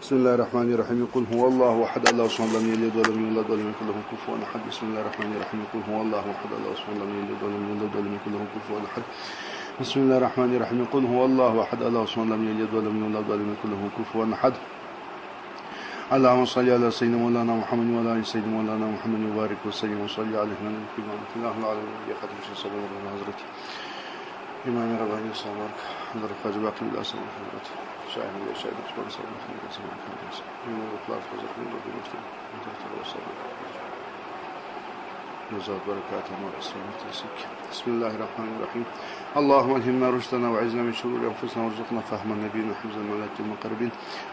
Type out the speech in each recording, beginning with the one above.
بسم الله الرحمن الرحيم. قل هو الله احد، الله الصمد، لم يلد ولم يولد ولم يكن له كفوا احد. بسم الله الرحمن الرحيم. قل هو الله احد، الله الصمد، لم يلد ولم يولد ولم يكن له كفوا احد. بسم الله الرحمن الرحيم. قل هو الله احد، الله الصمد، لم يلد ولم يولد ولم يكن له كفوا احد. اللهم صل على سيدنا مولانا محمد وعلى ال سيدنا مولانا محمد وبارك وسلم وصلي عليه في الله العالمين. يا خاتم صلى الله عليه حضرت امام رباني صلى الله حضرت خواجه باقي الله صلى الله حضرت شاهد شاهد عثمان صلى الله عليه وسلم نزاد بركاته. بسم الله الرحمن الرحيم. اللهم الهمنا رشدنا وعزنا من شرور انفسنا وارزقنا فهم النبيين وحفظ الملائكه المقربين.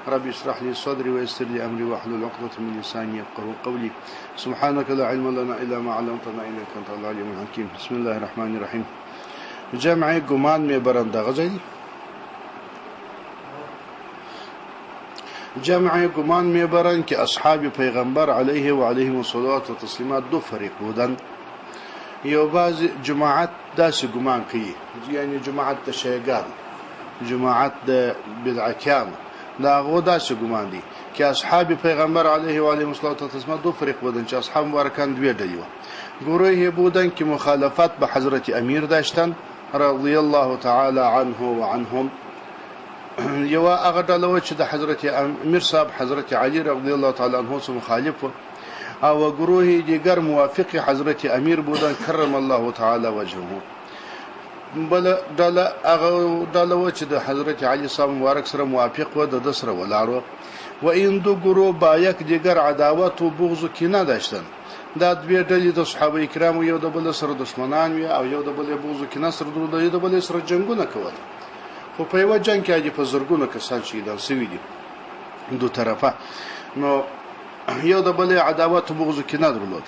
ربي اشرح لي صدري ويسر لي امري واحلل عقدة من لساني يفقهوا قولي. سبحانك لا علم لنا الا ما علمتنا انك انت العليم الحكيم. بسم الله الرحمن الرحيم. جمع ګمان می برنده غځي، جمع ګمان می برن کې اصحاب پیغمبر علیه و علیهم الصلوات و تسلیمات دو فریق بودن. یو بعض جماعت داسې ګمان کوي، یعنی جماعت د شیعګان، جماعت د بدعتیان، دا هغو داسې ګمان دي چې اصحاب پیغمبر علیه و علیهم الصلوات و تسلیمات دو فریق بودن، چې اصحاب مبارکان دوې ډلې وه. ګروه بودن کې مخالفت به حضرت امیر داشتن رضی الله تعالی عنه وعنهم. یو هغه ډله وه چې د حضرت امیر صاحب حضرت علی رضی الله تعالی عنه سره مخالف وه، او ګروه دیگر موافق حضرت امیر بودن کرم الله تعالی وجهه. بل ډله هغه ډله وه چې د حضرت علی صاحب مبارک سره موافق وه، د ده سره ولاړ وه. و این دو ګروه با یک دیگر عداوت و بغض و کینه داشتن. دا دوې ډلې د صحابه کرامو یو د بل سره دښمنان وي او یو د بل بغض و کینه سره درلوده، یو د بل سره جنګونه کول. خو په یوه جنګ کې په زرګونو کسان شهیدان شوي دي دو طرفه. نو یو د بل عداوت و بغض و کینه درلود.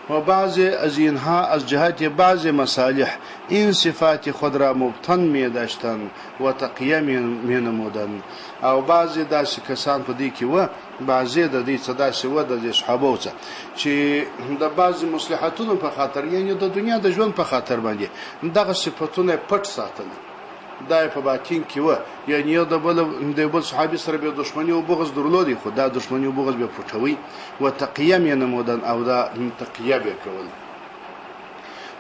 و بعضی از اینها از جهت بعض مصالح این صفات خود را مبتن می داشتن و تقیه می نمودن. او بعضی داسې کسان په دې کې وه، بعضې د دې څه داسې وه د دې صحابو څه چې د بعضې مصلحتونو په خاطر، یعنی د دنیا د ژوند په خاطر باندې دغه صفتونه یې پټ ساتل، دا یې په باطن کې وه. یعنی یو د بل صحابي سره به دښمني او بغض درلودی، خو دا دښمني او بغض به پټوي و تقیه یې نمودن، او دا تقیه به کول.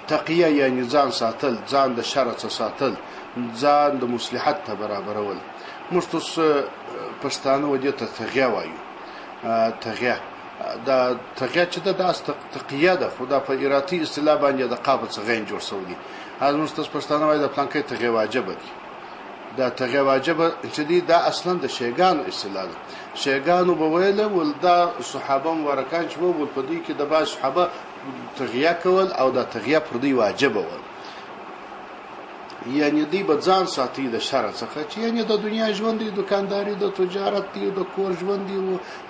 تقیه یعنی ځان ساتل، ځان د شر څخه ساتل، ځان د مصلحت ته برابرول. موږ تاسو پښتانه و دې ته تغیه وایو. تغیه دا تغیه چې ده دا تقیه ده، خو دا په ایراتي اصطلاح باندې د قاف څخه غین جوړ شوی دی. از موږ تاسو پښتانه وایو د پلانکی تغیه واجبه دي. دا تغیه واجبه چې دی دا اصلا د شیعګانو اصطلاح ده. شیعګانو به ویل ول دا صحابه مبارکان چې وو په دوی کې د بعض صحابه تغیه کول او دا تغیه پر دوی واجبه وه. یعنی دوی به ځان ساتي د شر څخه، چې یعنی د دنیا ژوند دی، دکانداري د تجارت دی، د کور ژوند دی،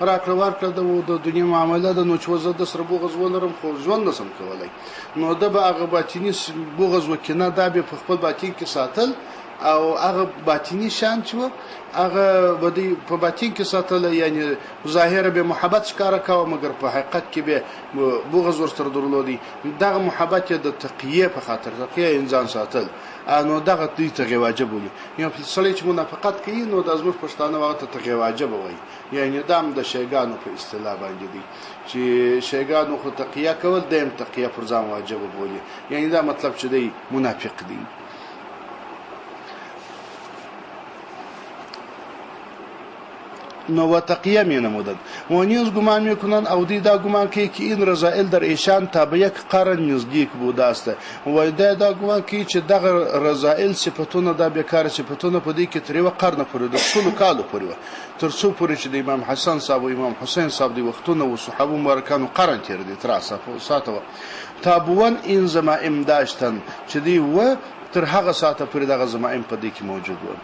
راکړه ورکړه ده، د دنیا معامله ده، نو چې زه د سره بغض ولرم خو ژوند نشم کولی. نو ده به هغه باطني بغض وکینه دا به په خپل باطن کې ساتل، او هغه باطني شان چې و هغه به دوی په باطن کې ساتل، یعنی ظاهره به محبت ښکاره کاوه مګر په حقیقت کې به بغض ورسره درلودی. دغه محبت یې د تقیې په خاطر، تقیه یې ځان ساتل، نو دغه دوی تغیه واجب بولي. یو سړی چې منافقت کوي نو دا زموږ پښتانه هغه ته تغیه واجب وایي. یعنی دا هم د شیعګانو په اصطلاح باندې دی چې شیعګانو خو تقیه کول، دی هم تقیه پر ځان واجب بولي. یعنی دا مطلب چې دی منافق دی. نو و تقیه می نمودند و نیز گمان میکنند او دی دا گمان کوي که این رذائل در ایشان تا به یک قرن نزدیک بوده است. و دا دا ګمان کوي چې دغه رذائل صفتونه، دا بیکاره صفتونه په دې کې تر یوه قرنه پورې، د سلو کالو پورې وه، تر څو پورې چې د امام حسن صاحب او امام حسین صاحب د وختونه و صحابو مبارکانو قرن تېر دی تر ساعته وه. تابون این ضمائم داشتن چې دی وه تر هغه ساعته پورې دغه ضمائم په دې کې موجود وو.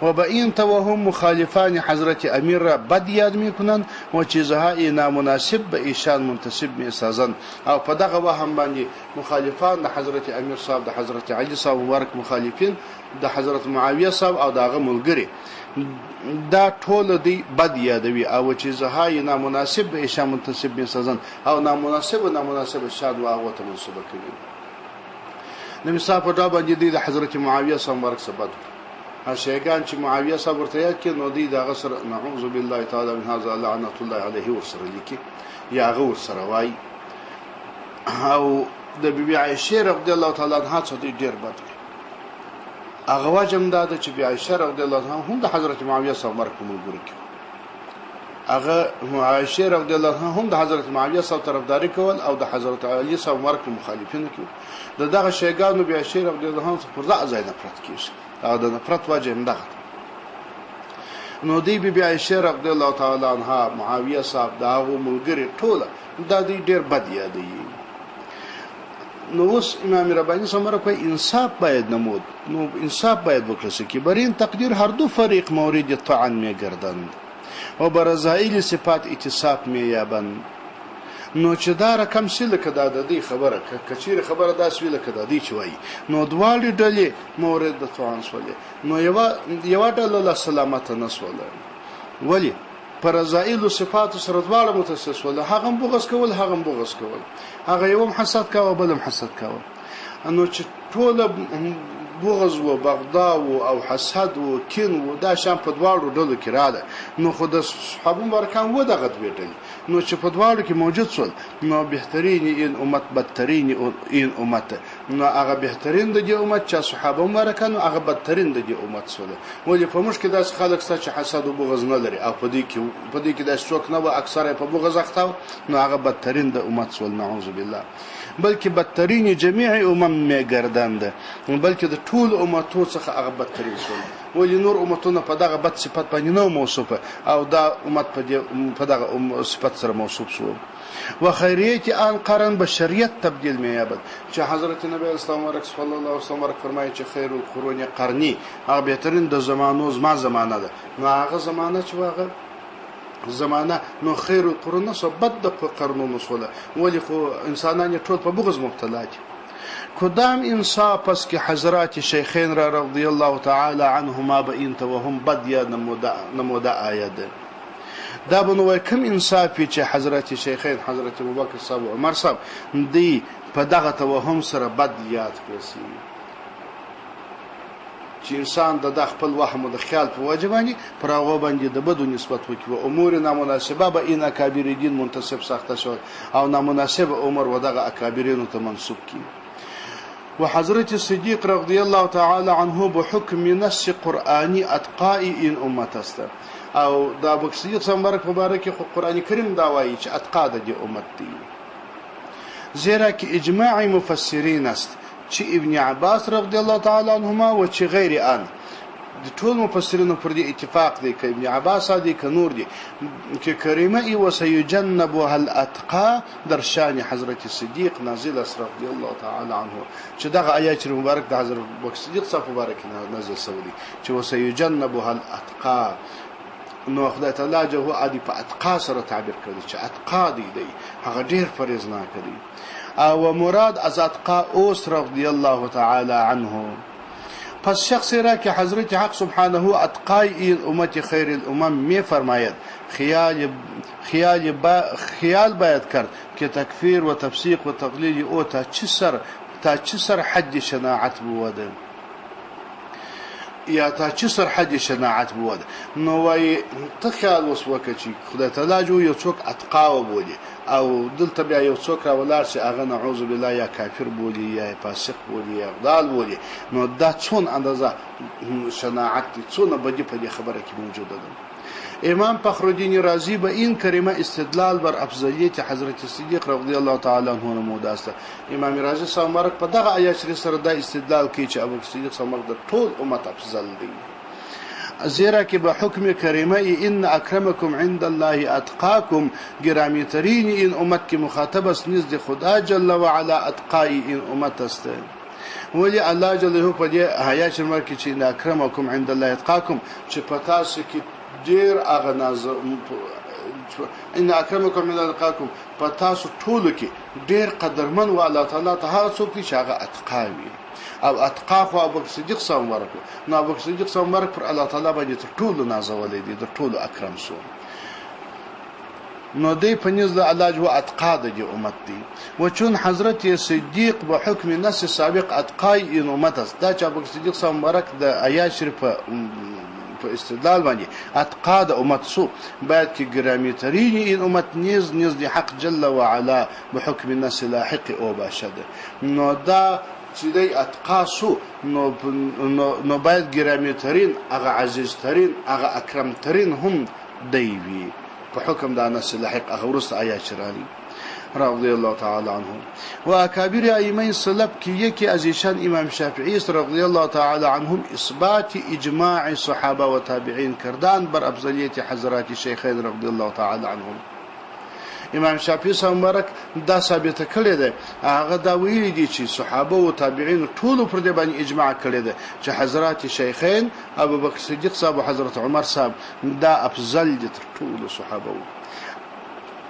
و به این توهم مخالفان حضرت امیر را بد یاد میکنند و چیزهای نامناسب به ایشان منتسب میسازند. او په دغه وهم باندې مخالفان د حضرت امیر صاحب، د حضرت علی صاحب مبارک مخالفین، د حضرت معاویه صاحب او د هغه ملګري، دا ټول دی بد یادوي او چیزهای نامناسب به ایشان منتسب میسازند او نامناسب شان و هغو ته منسوبه کوي. نبی صاحب په دا باندې دی د حضرت معاویه صاحب مبارک څخه بد شیعهګان چې معاویه صاحب ورته یاد کړي، نو دوی د هغه سره نعوذ بالله تعالی من هذا لعنت الله علیه ورسره لیکي یا هغه ورسره وایي. او د بیبي عایشې رضی الله تعالی عنها څخه دوی ډېر بد وي. هغه وجه هم دا ده چې بي عایشه رضی الله عنها هم د حضرت معاویه صاحب مرګ په ملګرو کې، هغه عایشه رضی الله عنها هم د حضرت معاویه صاحب طرفداري کول او د حضرت علي صاحب مرګ په مخالفینو کې. د دغه شیعهګانو بي عایشه رضی الله عنها پر دغه ځای نفرت کېږي، هغه د نفرت وجه هم دغه ده. نو دی بي بي عایشه رضی الله تعالی عنها، معاویه صاحب، د هغو ملګري ټوله دا دوی ډېر بد یادوي. نو اوس امام ربانی صاحب مبارک وایي انصاف باید نمود، نو انصاف باید وکړل شي که بر این تقدیر هر دو فریق مورد طعن میګردند و به رضایل صفات اتصاف مییابند. نو چې دا رقم سي لکه دا د دوی خبره، که چیرې خبره داسې وي لکه دا دوی چې وایي، نو دواړې ډلې مورد د طعن سولې، نو یوه ډله لا سلامته نه سوله. ولې؟ په رضایلو صفاتو سره دواړه متصف سول، هغه هم بغض کول، هغه هم بغض کول، هغه یو هم حسد کاوه، بل هم حسد کاوه. نو چې ټوله بغض و بغضا و او حسد و کین و دا شان په دواړو ډلو کې راغله، نو خو د صحابو مبارکان و دغه دوې ډلې، نو چې په دواړو کې موجود سول، نو بهترین این امت بدترین این امت، نو هغه بهترین د دې امت چې صحابه مبارکان، هغه بدترین د دې امت سول. ولې په موږ کې داسې خلک شته چې حسد و بغض نه لري، او په دې کې داسې څوک نه وه، اکثره یې په بغض اخته وه، نو هغه بدترین د امت سول، نعوذ بالله. بلکې بدترین جمیع امم میګردند، بلکې د ټولو امتو څخه هغه بدترین سول. ولې نور امتونه په دغه بد صفت باندې نه موصوف، او دا امت په دغه صفت سره موصوف سو. و خیریت آن قرن به شریعت تبدیل مییابد، چې حضرت نبی اسلام مبارک صلی الله علیه وسلم مبارک فرمایي چې خیر القرون قرنی، هغه بهترین د زمانو زما زمانه ده. نو هغه زمانه چې هغه زمانه، نو خیر القرون نه سو، بد د قرنونو سوله. ولې خو انسانان یې ټول په بغض مبتلا دي. کدام انصاف است که حضرات شیخین را رضی الله تعالی عنهما به این توهم بد یا نموده آید. دا به نو وایي کوم انصاف وي چې حضرت شیخین حضرت ابوبکر صاحب او عمر صاحب دی په دغه توهم سره بد یاد کړی سي، چې انسان د دا خپل وهم او د خیال په وجه باندې پر هغو باندې د بدو نسبت وکړي. و امور نامناسبه به این اکابر دین منتسب ساخته شول، او نامناسب امور و دغه اکابرینو ته منسوب کړي. و حضرت صدیق رضی الله تعالی عنه بحکم نص قرآنی اتقاء این امت است. او د ابوبکر صدیق صاحب مبارک مبارک خو قرآن کریم دا وایي چې اتقا د دې امت دی، زیرا که اجماع مفسرین است چې ابن عباس رضی الله تعالی عنهما و چې غیر آن. د ټول مفسرینو پر دې اتفاق دی، که ابن عباس دی که نور دی، که کریمه ای و سیجنبها الاتقا در شان حضرت صدیق نازل است رضی الله تعالی عنه، چې دغه آیات مبارک د حضرت ابوبکر صدیق صاحب مبارک نازل شوی دی چې و سیجنبها الاتقا. نو خدای تعالی جه عادي په اتقا سره تعبیر کړی چې اتقا دی دی هغه ډیر پرهیزناک دی. او مراد از اتقا اوس رضی الله تعالی عنه. پس شخص را که حضرت حق سبحانه اتقای این امت خیر الامم می فرماید، خیال باید کرد که تکفیر و تفسیق و تقلیل او تا چه سر حد شناعت بود، یا تا چه سر حد شناعت بود. نو وایي ته خیال اوس وکړه چې خدای تعالی جو یو څوک اتقا وبولي، او دلته بیا یو څوک راولاړ شي هغه نعوذ بالله یا کافر بولي یا فاسق بولي یا غدال بولي، نو دا څونه اندازه شناعت دی، څونه بدي په دې خبره کې موجوده ده. امام فخرالدین رازی به این کریمه استدلال بر افضلیت حضرت صدیق رضی الله تعالی عنه نموده است. امام رازی صاحب مبارک په دغه آیات شریف سره دا استدلال کوي چې ابوبکر صدیق صاحب مبارک د ټول امت افضل دی، زیرا که به حکم کریمه ان اکرمکم عند الله اتقاکم گرامی ترین این امت که مخاطب است نزد خدا جل وعلا اتقای این امت است. ولی الله جل جلاله په دې آیات شریف کې چې ان اکرمکم عند الله اتقاکم، چې په تاسو کې ډیر هغه ناز ان اکرمکم عند الله اتقاکم، په تاسو ټولو کې ډیر قدرمن و الله تعالی ته هغه څوک دی چې هغه اتقا وي. او اتقا خو ابوبکر صدیق صاحب مبارک و، نو ابوبکر صدیق صاحب مبارک پر الله تعالی باندې تر ټولو نازولی دی، تر ټولو اکرم سو. نو دی په نزد د الله جو اتقا د دې امت دی. و چون حضرت صدیق به حکم نص سابق اتقای این امت است. دا چې ابوبکر صدیق صاحب مبارک د آیات شریف په استدلال باندې اتقا د امت سو، باید کې ګرامی ترین این امت نیز نزد حق جل وعلا به حکم نص لاحق او باشد. نو دا چې دی اتقا سو، نو باید ګرامی ترین، هغه عزیز ترین، هغه اکرم ترین هم دی وي په حکم د نص لاحق، هغه وروسته آیات چې راغلی. رضی الله تعالی عنه. و اکابر ائمه سلف کې یکی از ایشان امام شافعی است رضی الله تعالی عنهم اثبات اجماع صحابه و تابعین کردن بر افضلیت حضرات شیخین رضی الله تعالی عنهم. امام شافعي صاحب مبارک دا ثابته کړې ده، هغه دا ویلي دي چې صحابه او تابعین ټولو پر دې باندې اجماع کړې ده چې حضرات شیخین ابوبکر صدیق صاحب او حضرت عمر صاحب دا افضل دي تر ټولو صحابه وو.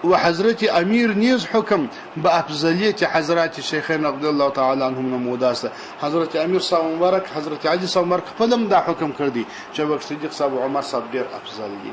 و حضرت امیر نیز حکم به افضلیت حضرات شیخین رضی الله تعالی عنهم نموده است. حضرت امیر صاحب مبارک، حضرت علی صاحب مبارک خپل هم دا حکم کړی دی چې ابوبکر صدیق صاحب او عمر صاحب ډېر افضل دي.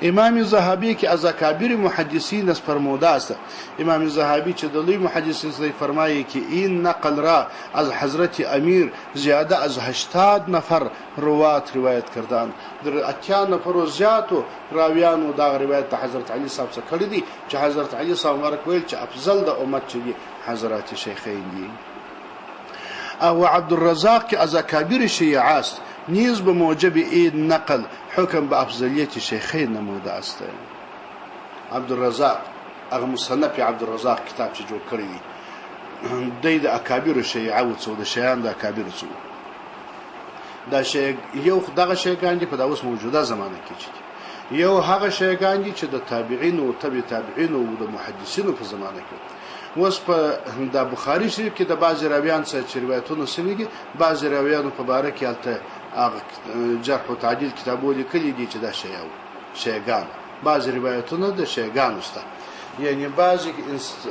امام ذهبي کې از اکابر محدثین است فرموده است. امام ذهبي چې د لوی محدثین څخه فرمایي کې این نقل را از حضرت امیر زیاده از 80 نفر روات روایت کردند. در 80 نفرو زیاتو راویانو دا روایت د حضرت علی صاحب څخه کړی دی چې حضرت علی صاحب مبارک ویل چې افضل د امت چې دي حضرات شیخین دي. او عبدالرزاق کې از اکابر شیعه است نیز به موجب این نقل حکم به افضلیت شیخین نموده است. عبدالرزاق هغه مصنف عبدالرزاق کتاب چې جوړ کړی دی، دی د اکابر شیعه و څو د شیعان د اکابر څو دا شی یو دغه شیعهګان دي په دا اوس موجوده زمانه کې چې دي، یو هغه شیعهګان دي چې د تابعینو او تبع تابعینو او د محدثینو په زمانه کې. اوس په دا بخاري شریف کې د بعضې راویان څخه چې روایتونه سوي دي، بعضې راویانو په باره کې هلته هغه جرح و تعدیل کتابو لیکلي دي چې دا شیعه وو، شیعهګان. بعضې روایتونه د شیعهګانو شته، یعنې بعضې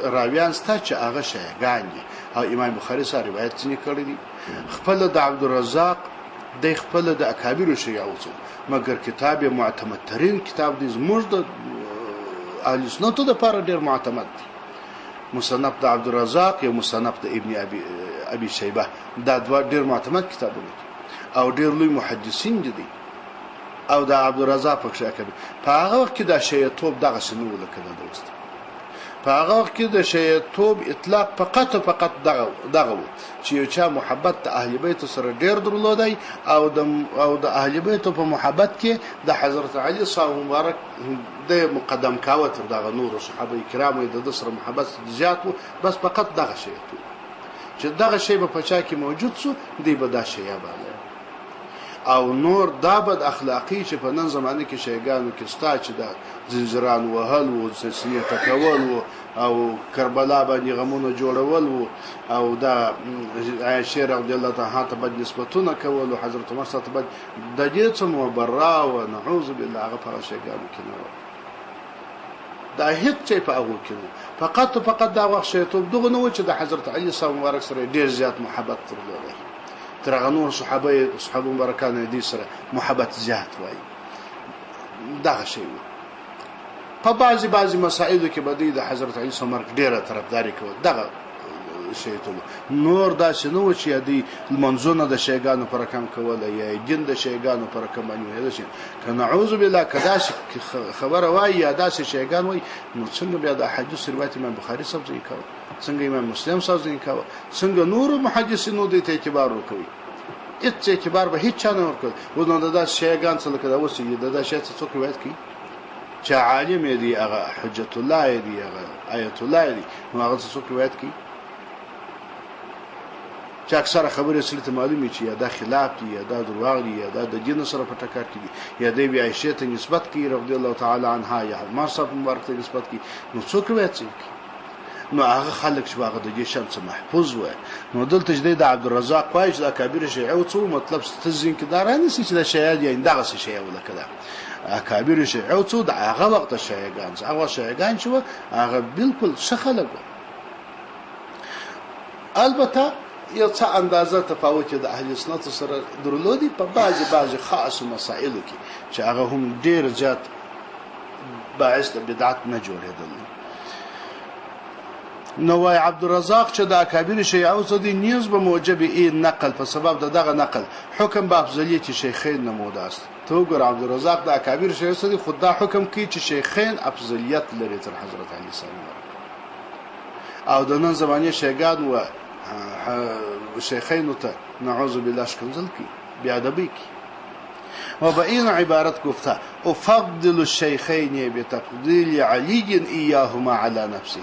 راویان شته چې هغه شیعهګان دي او امام بخاري سره روایت ځینې کړی دی. خپله د عبدالرزاق دی خپله د اکابرو شیعه و څو، مګر کتاب یې معتمدترین کتاب دی، زموږ د اهل سنتو دپاره ډېر معتمد دی. مصنف د عبدالرزاق یو مصنف د ابن ابي شیبه، دا دوه ډېر معتمد کتابونه دي او ډېر لوی محدثین دي دی. او دا عبدالرزاق پکښې اکابر په هغه وخت کې دا شیعه توب دغسې نه و لکه د اوس. په هغه وخت کې د شیعه توب اطلاق فقط او فقط دغه و چې یو چا محبت د اهل بیتو سره ډېر درلودی او د اهل بیتو په محبت کې د حضرت علی صاحب مبارک د مقدم کاوه تر دغه نورو صحابه کرامو یې د ده سره محبت زیات و. بس فقط دغه شیعه توب چې دغه شی به په چا کې موجود سو دی به دا شیعه باله. او نور دا بد اخلاقی چې په نن زمانه کې شیعهګانو کې ستا چې دا زنځیران وهل و، سینې ټکول و، او کربلا باندې غمونه جوړول و، او دا عایشې رضی الله تعالی عنها ته بد نسبتونه کول و، حضرت عمر ته بد، د دې څه مبرا و نعوذ بالله هغه په هغه شیعهګانو کې نه و. دا هیڅ شی په هغو کې نه، فقط او فقط دا وخت شیعتوب دغه نه و چې د حضرت علی صاحب مبارک سره ډېر زیات محبت درلودی، تر هغه نور صحابه مبارکانو دې سره محبت زیات وای، دغه شی و. په بعضې بعضې مسایلو کې به دوی د حضرت علی صاحب مبارک ډېره طرفداري کوله، دغه شیعتوب. نور داسې نه و چې یا دوی لمونځونه د شیعهګانو په رقم کوله یا یې دین د شیعهګانو په رقم باندې ویل شي. که نعوذ بالله که داسې خبره وایي یا داسې شیعهګان وایي، نو څنګه بیا د احادیثو روایت امام بخاري صاحب ځینې کاوه، څنګه امام مسلم صاحب ځینې کاوه، څنګه نورو محدثینو دوی ته اعتبار ورکوي؟ هېڅ اعتبار به هېڅ چا نه ورکوي. اوس نو د داسې شیعهګان څه لکه دا اوس چې د داسې شیعه څه څوک روایت کوي چې عالم یې دی، هغه حجت الله یې دی، هغه آیت الله یې دی، نو هغه څه څوک روایت کوي چې اکثره خبرې سړي ته معلومې چې یا دا خلاف دي، یا دا درواغ دي، یا دا د دین سره په ټکر کې دي، یا دی بیا عایشې ته نسبت کوي رضی الله تعالی عنها، یا عمر صاحب مبارک ته نسبت کوي، نو څوک روایت څنګه کوي؟ نو هغه خلک چې هغه د دې شان څه محفوظ وای. نو دلته چې دی د عبدالرزاق وایي چې د اکابر شیعه و څه مطلب ته ذهن کې دا رانیسي چې دا شیعه دي، یعنې دغسې شیعه و لکه دا اکابر شیعه و څه د هغه وخت شیعهګان څه، هغه شیعهګان چې وه هغه بالکل ښه خلک وه. البته یو څه اندازه تفاوت یې د اهل سنتو سره درلودی په بعضې بعضې خاصو مسایلو کې چې هغه هم ډېر زیات باعث د بدعت نه جوړېدل. نو وای عبدالرزاق چې د اکابر شیعو څخه دی، نیز به موجب این نقل، په سبب د دغه نقل حکم به افضلیت شیخین نموده است. ته وګوره، عبدالرزاق د اکابر شیعو څخه دی، خو دا حکم کوي چې شیخین افضلیت لري تر حضرت علی صاحب مبارک. او د نن زمانې شیعګان و شیخینو ته نعوذ بالله ښکنځل کوي، بې ادبۍ کوي. و به این عبارت گفته افضل الشیخین بتفضیل علی ایاهما علی نفسه،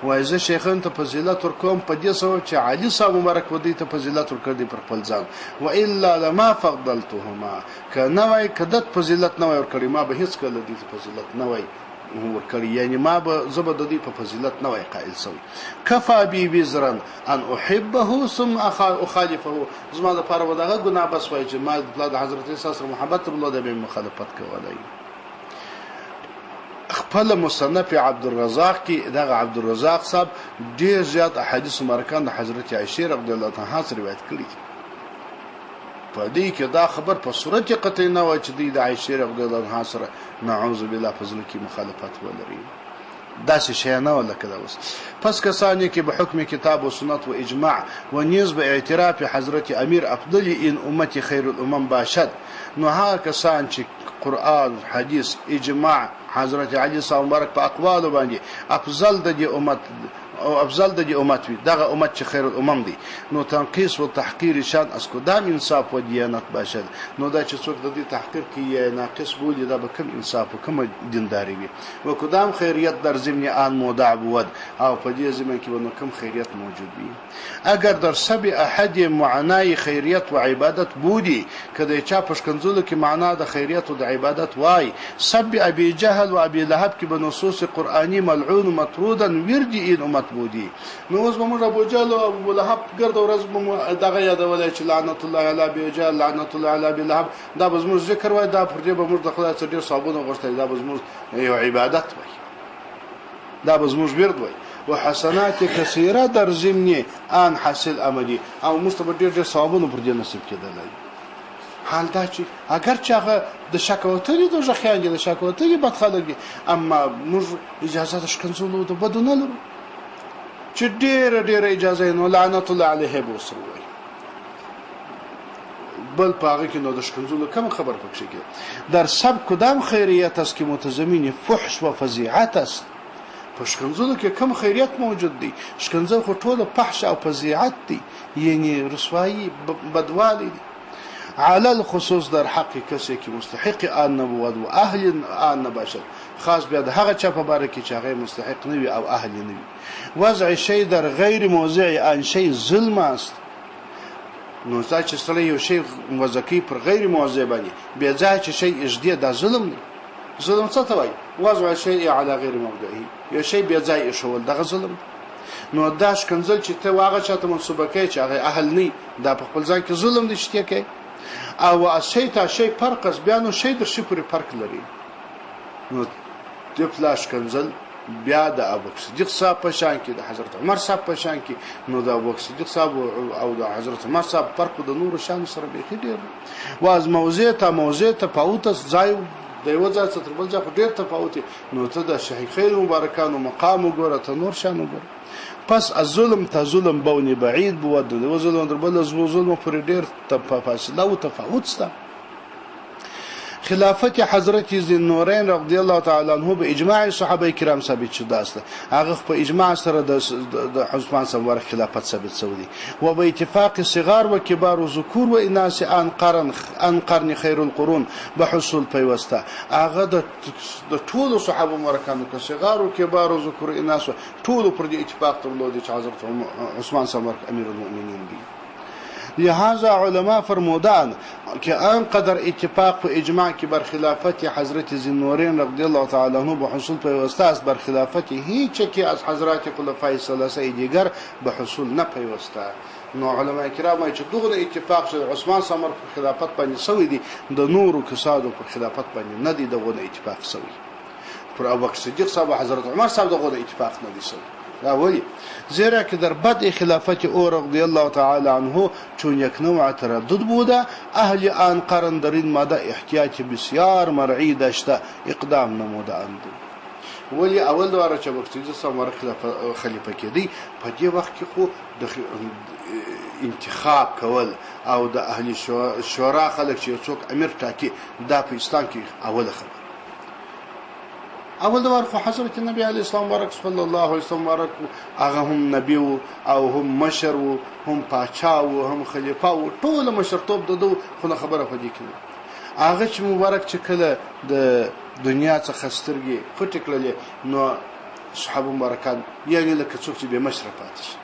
وایي زه شیخینو ته فضیلت ورکوم په دې سبب چې علی صاحب مبارک و دوی ته فضیلت ورکړ دی پر خپل ځان، و الا لما فضلتهما، که نه وای، که دت فضیلت نه وای ورکړی، ما به هیڅکله دوی ته فضیلت نه وای ورکړی، یعنی ما به زه به د دوی په فضیلت نه وای قائل سوی. کفا بی وزرا ان احبه ثم اخالفه، زما د پاره به دغه ګناه بس وای چې ما د حضرت عیسی سره محبت درلود، به مخالفت کولای. خپل مصنف عبدالرزاق کې دغه عبدالرزاق صاحب ډیر زیات احادیث مبارکان د حضرت عائشه رضی الله تعالی عنها سره روایت کړي دي. په دې کې دا خبر په صورت قطعي نه وای چې دوی د عائشه رضی الله عنها سره نعوذ بالله په زړه کې مخالفت ولري، داسې شی نه و لکه دا اوس. پس کسانی که به حکم کتاب و سنت و اجماع و نیز به اعتراف حضرت امیر افضل این امت خیر الامم باشد، نو هغه کسان چې قرآن، حدیث، اجماع، حضرت علی صاحب مبارک په اقوالو باندې افضل د دې امت او افضل د دې امت وي، دغه امت چې خیر الامم دی، نو تنقیص و تحقیر شان از کدام انصاف و دیانت باشد؟ نو دا چې څوک د دې تحقیر کوي یا ناقص بولي، دا به کوم انصاف و کومه دینداري وي؟ و کدام خیریت در ضمن آن مودع بود، او په دې ضمن کې به نو کوم خیریت موجود وي؟ اگر در سب احد معنای خیریت و عبادت بودی، که د چا په ښکنځلو کې معنا د خیریت او د عبادت وای، سب ابي جهل و ابي لهب کې به نصوص قرآني ملعون مطرودا ورد این امت بودی. نو اوس به موږ ابو جهل او ابو لهب ګرده ورځ به مو دغه یادولی چې لعنت الله علی ابي جهل، لعنت الله علی ابي لهب، دا به زموږ ذکر وای، دا پر دې به موږ د خدای څخه ډېر ثوابونه غوښتل، دا به زموږ یو عبادت وای، دا به زموږ ورد وای. و حسنات کثیره در ضمن آن حاصل آمدی، او موږ ته به ډېر ډېر ثوابونه پر دې نصیب کېدلی. حال دا چې اګر چې هغه د شک وتلي دوزخیان دي، د شک وتلي بد خلک دي، اما موږ اجازه د ښکنځلو د بدو نه لرو، چې ډېره ډېره اجازه یې نو لعنت الله علیه به ورسره ووایي. بل په هغه کې نو د ښکنځلو کومه خبر پکښې کې. در سب کدام خیریت است که متضمن فحش و فضیعت است؟ په ښکنځلو کې کوم خیریت موجود دی؟ ښکنځل خو ټوله فحش او فضیعت دی، یعنی رسوایی، بدوالی دی. علی الخصوص در حق کسی که مستحق آن نبود و اهل آن نباشد، خاص بیا د هغه چا په باره کې چې هغه مستحق نه وي او اهل نه وي. وضع شی در غیر موضع آن شی ظلم است. نو دا چې سړی یو شی وضع کوي پر غیر موضع باندې، بې ځایه چې شی ایږدي، دا ظلم دی. ظلم څه ته وایي؟ وضع شی علی غیر موضعه، یو شی بې ځایه ایښول دغه ظلم دی. نو دا ښکنځل چې ته هغه چا ته منسوبه کوې چې هغه اهل نه، دا په خپل ځان کې ظلم دی چې ته کوې. او از شی تا شی فرق است، بیا نو شی در شي پورې فرق لري. نو د پلا ښکنځل بیا د ابوبکر صدیق صاحب په شان کې، د حضرت عمر صاحب په شان کې، نو د ابوبکر صدیق صاحب او د حضرت عمر صاحب فرق د نورو شانو سره بیخي ډېر دی. و از موضع تا موضع تفاوت است، ځای د یوه ځای څخه تر بل ځای خو ډېر تفاوت دی. نو ته د شیخین مبارکانو مقام وګوره، ته نور شان وګوره. پس از ظلم تا ظلم بونی بعید بود، د یوه ظلم تر بل ظلم پورې ډېر فاصله او تفاوت شته. خلافت حضرت ذوالنورین رضی الله تعالی عنه به اجماع صحابه کرام ثابت شده است. هغه په اجماع سره د عثمان صاحب مبارک خلافت ثابت شوی دی. و به اتفاق صغار و کبار و ذکور و اناث آن قرن آن قرن خیر القرون به حصول پیوسته. هغه د ټولو صحابه مبارکانو که صغار و کبار و ذکور و اناث ټولو پر دې اتفاق درلود چې حضرت عثمان صاحب مبارک امیر المؤمنین دی. لہذا علماء فرمودان که آنقدر اتفاق و اجماع که بر خلافت حضرت ذوالنورین رضی الله تعالی عنه به حصول پیوسته است، بر خلافت هیچ که از حضرات خلفای ثلاثه دیگر به حصول نه پیوسته. نو علماء کرام وایي چې دغه اتفاق چې عثمان سمر پر خلافت باندې سوی دی، د نورو کسانو پر خلافت باندې نه دی دغه اتفاق سوی. پر ابوبکر صدیق صاحب او حضرت عمر صاحب دغه اتفاق نه دی سوی. دا ولې؟ زیرا که در بدء خلافت او رضی الله تعالی عنه چون یک نوع تردد بوده، اهل آن قرن در این ماده احتیاط بسیار مرعی داشته اقدام نموده اند. ولې اول دواره چې ابوبکر صدیق صاحب مبارک خلیفه کېدی، په دې وخت کې خو د انتخاب کول او د اهل شورا خلک چې یو څوک امیر ټاکي، دا په اسلام کې اوله خبره. اول د وار خو حضرت نبی علیه السلام مبارک صلی الله علیه وسلم مبارک هغه هم نبی وو او هم مشر وو، هم پاچا وو، هم خلیفه وو، ټول مشرتوب د ده خو نه خبره په دې کې نه. هغه چې مبارک چې کله د دنیا څخه سترګې پټې کړلې، نو صحابه مبارکان یعنې لکه څوک چې بې مشره پاتې شي.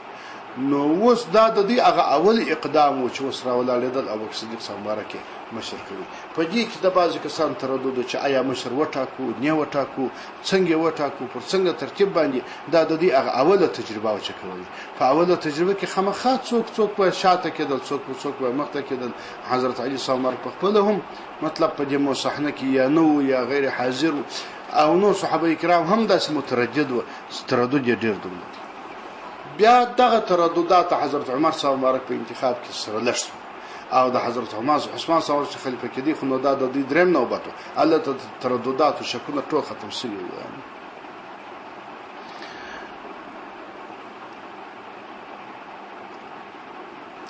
نو اوس دا د دوی هغه اول اقدام و چې اوس راولاړېدل او ابوبکر صدیق صاحب مبارک یې مشر کوي. په دې کې د بعضې کسانو تردد و چې ایا مشر وټاکو، نه وټاکو، څنګه یې وټاکو، پر څنګه ترتیب باندې. دا د دوی هغه اوله تجربه وه چې کوي. په اوله تجربه کې خامخا څوک څوک به شاته کېدل، څوک به څوک به مخته کېدل. حضرت علي صاحب مبارک په خپله هم مطلب په دې صحنه کې یا نه و یا غیر حاضر و، او نور صحابه کرام هم داسې متردد و، تردد یې ډېر درلود. بیا دغه ترددات حضرت عمر صاحب مبارک په انتخاب کې سره لږ شو، او د حضرت عمر عثمان صاحب چې خلیفه کېدی، خو نو دا د دوی دریم نوبت و، هلته ترددات او شکونه ټول ختم شوي وو.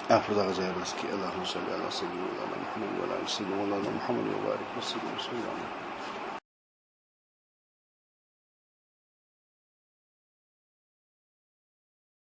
پر دغه ځای بس کې. اللهم صل علی سیدنا مولانا محمد وعلى ال سیدنا مولانا محمد وبارک وسلم.